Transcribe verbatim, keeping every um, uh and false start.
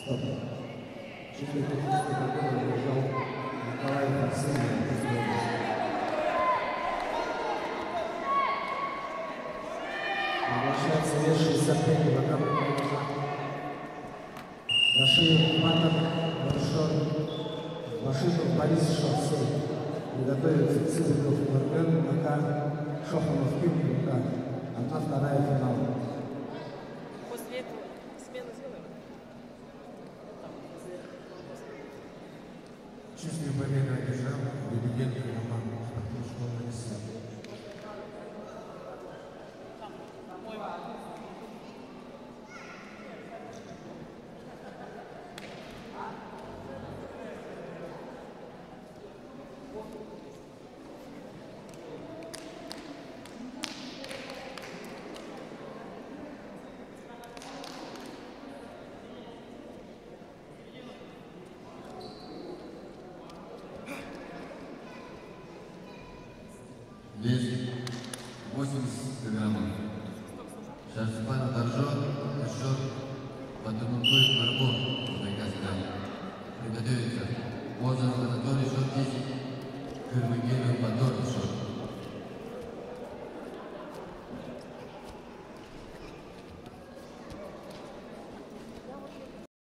Стоп. Четвертый, шестой победу одержал Николай Фарсыгин. Приглашается вес шестьдесят пять килограмм. Дашиев Батор, Баршон, Башитов Борис, Шоссей. Приготовиться. Цыбиков Нурген, Макар, Шохонов Ким, Макар. Одна вторая финал. После этого смену сделаем? Чистую победу одержал Лебеденко Роман, спортивная школа Лиса. Вес восемьдесят килограммов. Шарсипанов Даржо, расчёт, подтолкнуть борьбу до конца. Приготовиться. Озеров Анатолий, счёт десять. Кырмыгелев Батор, счёт.